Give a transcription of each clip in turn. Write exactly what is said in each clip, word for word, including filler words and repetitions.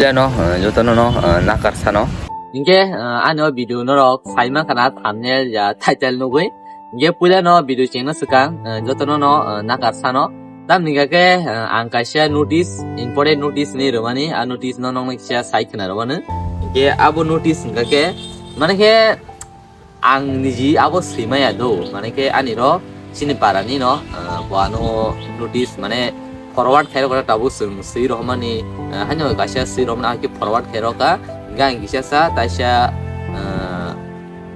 Puilano, eh, jotono no, eh, nakar sano. Hinkhe, eh, ani o video norok sai mankha na thumbnail ya title nugwi. Hinkhe puilano video chengna swkang, eh, jotono no, eh, nakar sano. Tamni hwnkhe, eh, ang kaisa notice, important notice ni rwmani, a notice no nokno kisa sai khna rwmani. Hinkhe abo notice hwnkha khe, mane khe, ang niji abo swimaya do, mane khe ani ro chini para ni no, ah, bo ano notice mane forward khairok tabuk swng swi rohmani, ah, haino kaisa swi rohmani, ang khe forward khairok ka, hingke ang kisa sa taisa, ah,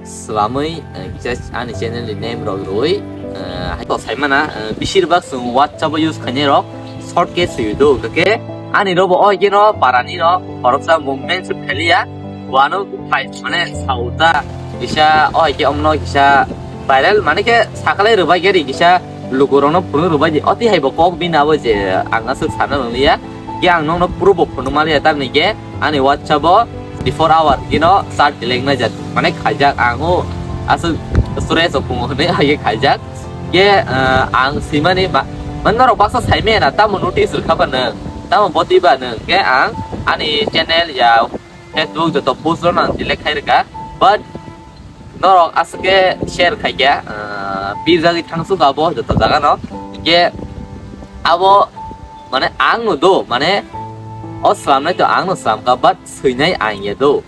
swlamwi, ah, kisa ani channel ni name rok rwi, ah, hai to sai mana, ah, bisir bak swng WhatsApp o use khainai rok short case swi do, hingke ani ro bo oi khe no para ni no khoroksa movement swi khailiya. Wano phai mane sauta kisa o hai khe omno kisa viral mane khe sakalai rwbai khe ri kisa lukurokno phunuk rwbai di. Oti hai bo kok bini abo je ang aswk sana nang liya. Khe ang nokno proof bo phunuk maliya tamni khe ani WhatsApp o twenty-four hour kino chat delete na jat mane khaijak ang o aswk stress o phungo hwnwi hai khe khaijak. Khe, eh, ang swimani ma-, mane norok baksa saimaya na tamo notice rwkha ba nwng tamo boti ba nwng khe ang ani channel ya Facebook joto post rok nang delete khai rwkha, but norok aswk khe share khai kha, ah, pirjagwi thangsuk abo joto jaga no. Hinkhe abo mane ang no do, mane o swlamnai to ang no swlamkha, but swinai ang ya do.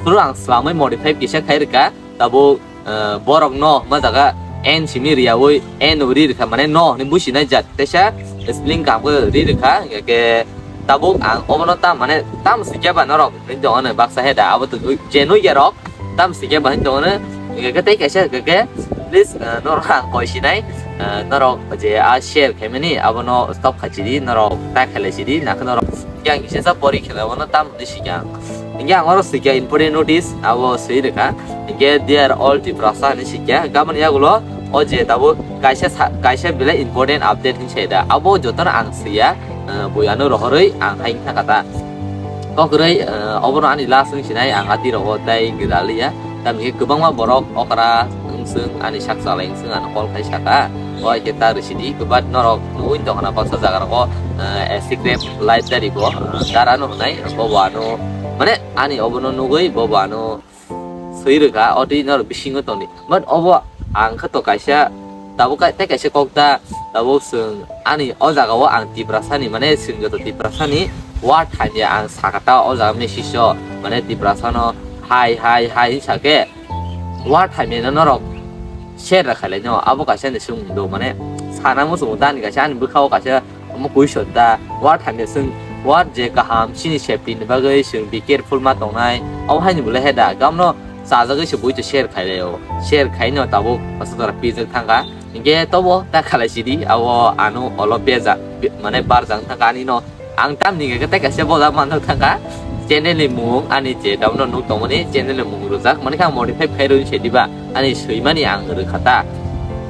Suru ang swlamwi modify kisa khai rwkha, tabuk, ah, borok no ma jaga N simi riyawi N uri rwkha, mane no hinwi businai jat, teisa spelling kaham khe ri rwkha, hinkhe tabuk ang obono tam mane tam sikya ba norok hinwi tongo baksa he da, abo to je nukya rok tam sikya ba hinwi tongo, hinkhe tei kaisa hinkhe please, ah, norok ang koi sinai, ah, norok je a share khaimani abono stop khai sidi, norok ta khailai sidi, nakhe norok yang kisa sa pori khela bono tam hinwi sikya ang. Hinkhe ang oro sikya important notice abo swi rwkha. Hinkhe they are all Tiprasa hinwi sikya. Gabon yagulo o je tabuk kaisa sa-, kaisa belai important update hinwi sai da. Abo jotono ang siya, eh, bui ano rohorwi ang hai wngkha kata. Kokrwi, eh, obono ani last wng sinai ang ati rogo tei gwdaliya. Tamni kwbangma borok okra wngswng ani sak chalai wngswng ano call khai saka. O hai khe ta rwsidi, but norok nugwi tongkha na baksa jaga rogo, eh, secret library bo, eh, dara no hwnai, bo bo ano, mane ani obono nugwi bo bo ano swi rwkha, oti norok bisingo tongdi. But obo ang khe to kaisa, tabuk kai-, tei kaisa kok ta, tabuk chwng ani o jaga o ang Tiprasa ni, mane chwng joto Tiprasa ni word hamya ang saka ta o jaga mane siso, mane Tiprasa no hai, hai, hai hinwi sakhe, word hamya no norok share rwkha lai no, abo kaisa ni swngmung do, mane sana muchungo ta ani kaisa ani bwkha o kaisa omo question ta, word hamya swng, word je kaham chini safety ni bagwi chwng be careful ma tongnai, abo haini bolai he da, gamno chajagwi se bui to share khai lai o, share khai no tabuk aswk jora pijak thangkha, hinkhe tobo ta khalai sidi, abo ano olo bejak, be-, mane barjak thangkha ani no. Ang tamni hwnkhe tei kaisa boda manjak thangkha. Channel ni mung ani je tamno nuk tongmani channel ni mung rwjak. Mani khe ang modify khai rwni se diba? Ani swimani ang rwkha ta.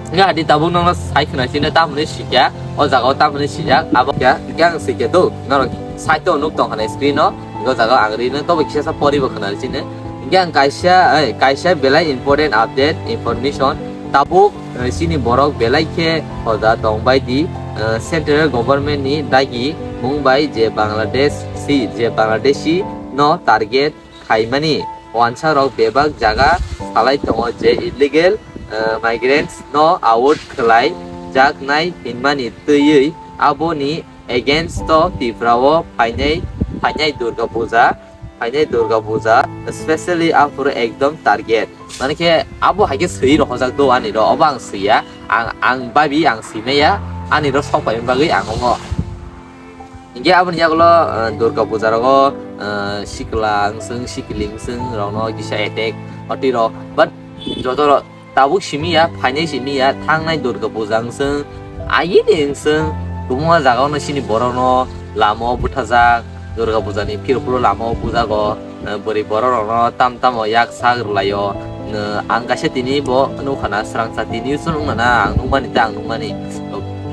Hwnkhe hadi tabuk nokno sai khna sino tamoni sikya. O jaga o tamoni sijak. Abo kya, kya ang sikya do. Norok side o nuk tongkha na screen o. O jaga o ang rino tobo kisa sa poribo khna sino. Hwnkhe ang kaisa, eh, kaisa belai important update, information. Tabuk, eh, chini borok belai khe hoda tong bai di, eh, central government ni dagi mung bai je Bangladesh si, je Bangladeshi no target khaimani wansa rok bebak jaga salai tongo je illegal, eh, migrants no out khlai jaknai hinmani twiwi aboni against o Tripura o phainai, phainai Durga Puja. Phainai Durga Puja, specially aphuru ekdom target. Mane khe abo hai khe swi rohojak do ani ro, obo ang swiya, ang, ang babi ang swimaya, ani ro sok paimani bagwi ang wngo. Hinkhe aboni yagulo, eh, Durga Puja rogo, eh, sikla wngswng, sikli wngswng rokno kisa attack oti rok, but joto rok tabuk simi ya, phainai simi ya, thangnai Durga Puja wngswng, ayini wngswng, kubungo jaga ono chini borok no lama o bwthajak, Durga Puja ni phirphuru lama o pujago, eh, bwrwi borok rok no tam tamo yak sak rwlai o, eh, ang kaisa tini bo nukha na, swrangsa tini wngna na, ang nukmani ta ang nukmani,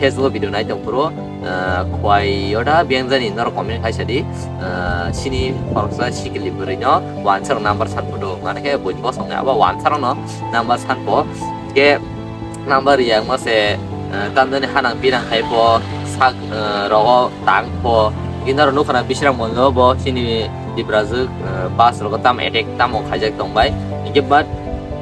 Facebook o video nai tong phuru, eh, khwai o da beng jani norok comment khai sadi, eh, chini khoroksa sikili bwrwi no wansa rok number san photo, mane khe buini bosong abo wansa rok no number san pho, khe number yang ma se, eh, tamjani hanang pinang khai pho, sak, eh, rogo tang pho, Tini aro nukha na Bisramganj o bo chini Tiprajwk, eh, bus rogo tam attack tamo khaijak tongbai. Hinkhe but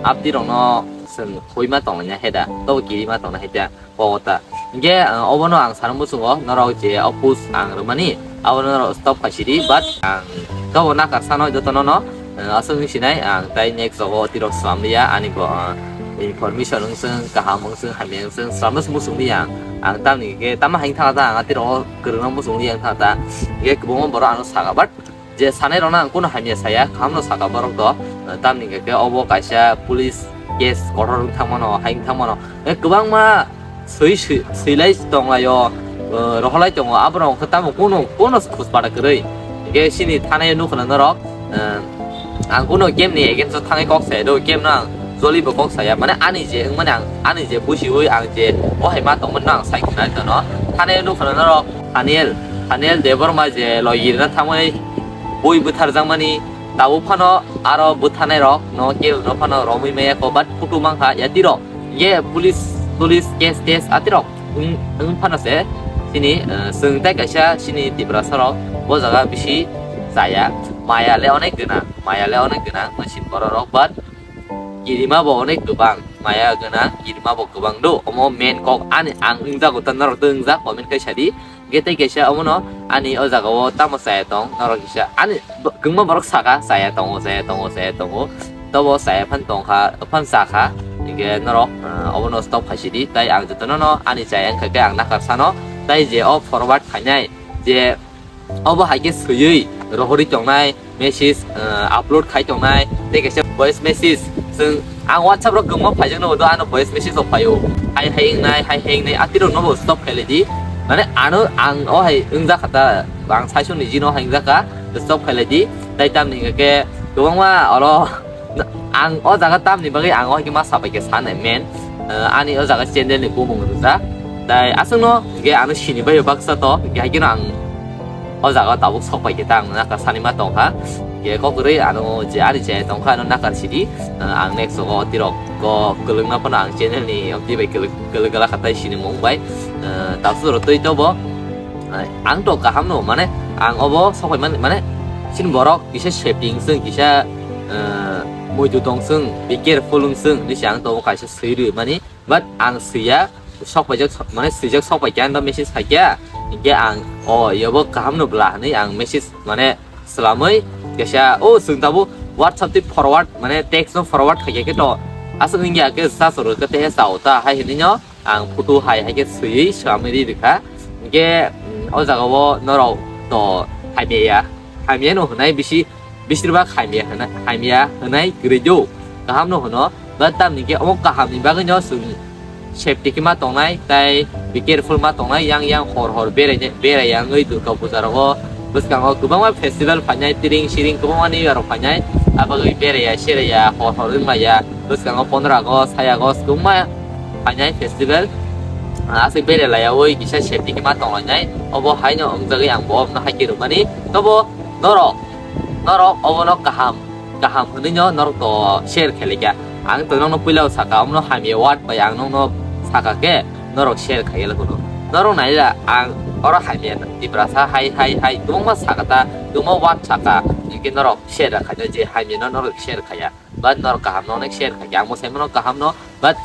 abdi rokno chwng huima tonglaina heda, tobo kirima tongna heda. Kota. Hinkhe, ah, obono ang sana muchungo, norok je o post ang rwmani, abono norok stop khaisidi, but ang tobo nakar sano jotono no, ah, aswk wngwi sinai, ang tai next rogo tirok swlamliya, ani bo, ah, information wngswng, kaham wngswng, hamya wngswng, swlamno se muchungli ang. Ang tamni khe tamo haino thangkha ta, ang atirok kwrwngno muchungli ang thangkha ta. Hinkhe kwbangma borok ano saka, but je sanai rokno ang kunu hamya saya, kahamno saka borok do, tamni hwnkhe obo kaisa police case kotor wng thangmano, hai wng thangmano. Eh, kwbangma swi, swi, swilai tonglaio, eh, rohorlai tongo, aborok hwnkhe tamo kunu, kunu se khuspata kwrwi. Hwnkhe chini thanai nukho na norok, eh, ang kunu game ni against o thanai kok saya do, game no ang jolibo kok saya, mane ani je wngmani ang, ani je busiwi ang je o hai ma tongmani no ang sai khna tono. Thanai nukho na norok, Thaniel, Thaniel Debbarma je logi rwna thangmani bui bwtharjakmani, tabuk phano aro bwtharnai rok no kebo no phano romwi maya kho, but photo mankha yati rok. Ye police, police case, case ati rok wng, wng phano se chini, eh, chwng tai kaisa chini Tiprasa rok bo jaga bisi chaya, maya le onek gwnang, maya le onek gwnang, machine borok rok, but kirima bo onek kwbang, maya gwnang, kirima bo kwbang do. Omo main kok ani ang wngjago ta norok tei wngjak comment kai sadi. Hwnkhe tei kaisa omono ani o jaga o tamo chaya tong, norok kisa ani bo-, kwbangma borok saka chaya tongo, chaya tongo, chaya tongo. Tobo chaya phan tongkha, phan chakha. Hwnkhe norok, ah, obono stop khaisidi. Tai ang jotono no ani chaya wngkha khe ang nakar sano. Tai je o forward khainai je obo hai khe swiwi rohorwi tongnai, message, ah, upload khai tongnai, tei kaisa voice message. Chwng, ang WhatsApp rok kwbangma phaijakno hwdo, ano voice message rok phaio. Hai hai wngnai, hai hai wngnai, atirokno bo stop khailai di. Mane ano ang o hai wngjakha ta, ang saichung ni jino hai wngjakha, stop khailai di. Tai tamni hwnkhe kwbangma oro ang o jaga tamni bagwi ang o hai khe ma sabai khe sanai men, eh, ani o jaga channel ni bumung rijak. Tai aswkno hwnkhe ano sini baio baksa to, hwnkhe hai kheno ang o jaga tabuk sok pai khe ta ang nakar sani ma tongkha. Hwnkhe kok kwrwi ano je ani je tongkha ano nakar sidi, eh, ang next o tirok ko kwlwngna phano ang channel ni obdi bai kwlwk, kwlwk gala kha tai sini mung bai, eh, tabuk rw twi tobo. Ang to kaham no, mane ang obo sokoi man, mane chini borok kisa safety wngswng, kisa, eh, muitu tong swng, be careful wngswng hinwi se ang to obo kaisa swi rw mani, but ang swiya, sok paijak, mane swijak sok paikha, ang to message khaikha, hinkhe ang o yobo kaham no bwla hinwi ang message mane swlamwi kaisa, o chwng tabuk WhatsApp twi forward, mane text no forward khaikha khe to aswk wngya khe sa chwrwk khe tehe chao ta hai hinwi no. Ang photo hai hai khe swiwi swlamwi ri rwkha. Hinkhe, mm, o jaga o norok to hamya ya, hamya no hwnai bisi, bisir bak hamya hwnai, hamya hwnai kwrwi do. Kaham no hwno, but tamni khe omo kaham ni bagwi no chwng safety khe ma tongnai, tai be careful ma tongnai, yang yang hor hor berai, berai ya wngwi Durga puja rogo. Bwskango kwbangma festival phainai, tiring siring kwbangma ni rok phainai, abagwi beraiya seraiya hor hor wngmaya. Bwskango pondro August, sai August kwbangma phainai festival, ah, aswk berailayawi kisa safety khe ma tonglainai. Obo haino wngjagwi ang bo omono hai khe rwmani. Tobo norok, norok obono kaham, kaham hwnwi no norok to share khailai kha. Ang to nokno puila o saka, omono hamya word bai ang nokno saka khe, norok share khaiyala kuno. Norok naila ang oro hamya Tiprasa hai, hai, hai, kwbangma saka ta, kwbangma word saka, hinkhe norok share khaina je hamya no norok share khaiya. But norok kaham no onek share khaikha, ang bo sai mano kaham no, but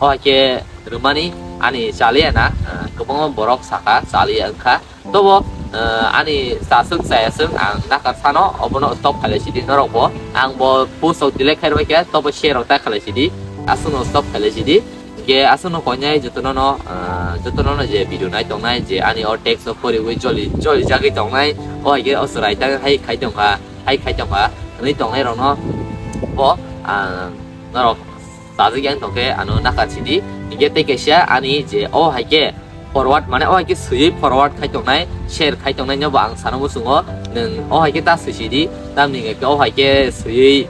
o hai khe rwmani ani chaliya na, ah, kwbangma borok saka chaliya wngkha. Tobo, ah, ani chaswk chayaswk ang nakar sano, obono stop khailai sidi norok bo. Ang bo post rok delete khai rwbaikha, tobo share rok ta khailai sidi, aswkno stop khailai sidi. Hingke aswkno koinai jotono no, ah, jotono no je video nai tongnai, je ani o text o poriwi joli, joli jagwi tongnai, o hai khe o chwrai ta hai khai tongkha, hai khai tongkha, hwnwi tongnai rokno bo, ah, norok chajak yang tongkhe ano nakar sidi. Hingke tei kaisa ani je o hai khe forward, mane o hai khe swiwi forward khai tongnai, share khai tongnai no bo ang sana muchungo, nwng o hai khe ta swi sidi, tamni hingke o hai khe swiwi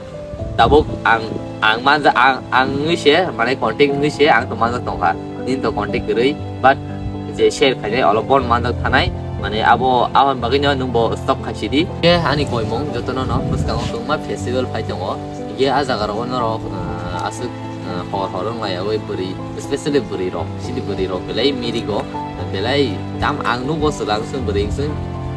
tabuk ang, ang manja, ang, ang wngwi se, mane contact wngwi se ang to manjak tongkha, nini to contact kwrwi, but je share khainai olo bon manjak thanai, mane abo, aboni bagwino nwng bo stop khai sidi. Khe ani koimung jotono no bwskango kwbangma festival phai tongo, hingke ah jaga rogo norok, ah, aswk, ah, hor hor wng laiya oi bwrwi, especially bwrwi rok, chini bwrwi rok belai mirigo, belai tam ang nugo swlang swng bwrwi swng,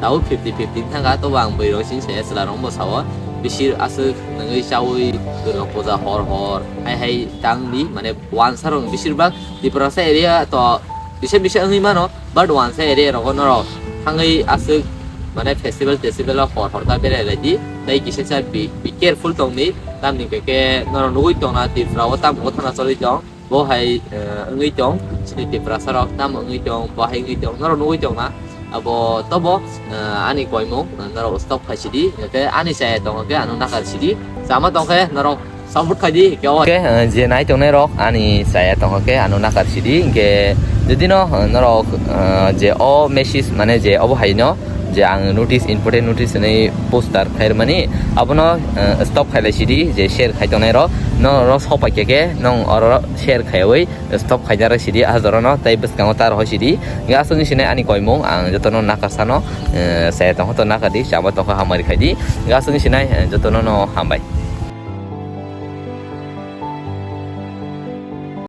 Abo fifty fifty thangkha, tobo ang bwrwi rok sini saya chwla rok bo sao. Bisir aswk nangwi chawi durga puja hor hor hai hai tang di, mane wansa rok bisir bak Tiprasa area to bisa bisa wngwi mano, but wansa area rogo norok thangwi aswk mane festival testival o hor hor ta berai lai di, tei kisa sa be, be careful tong di, tamni khe norok nugwi tong na Tripura o tamo thana choli tong. Bo hai, eh, wngwi tong, chini Tiprasa rok tamo wngwi tong, bo hai wngwi tong, norok nugwi tong na. Abo tobo, eh, ani koimung, eh, norok stop khai sidi, hwnkhe ani chaya tong khe ano nakar sidi, chama tong khe norok support khai di, hwnkhe o. Hwnkhe, eh, je nai tongnai rok ani chaya tong khe ano nakar sidi, hwnkhe jodi no, eh, norok, eh, je o message mane je obo hai no, je ang notice, important notice hinwi poster khairmani, abono, eh, stop khailai sidi, je share khai tongnai rok, no oro sopai khe khe, nong oro share khaiwi stop khaina rw sidi, ah, jora no tei bwskango ta rohoi sidi. Hwnkhe aswkni sinai ani koimung, ang jotono nakar sano, eh, saya tongkha to nakar di, chama tongkha hamari khai di. Hwnkhe aswkni sinai, eh, jotono no hambai.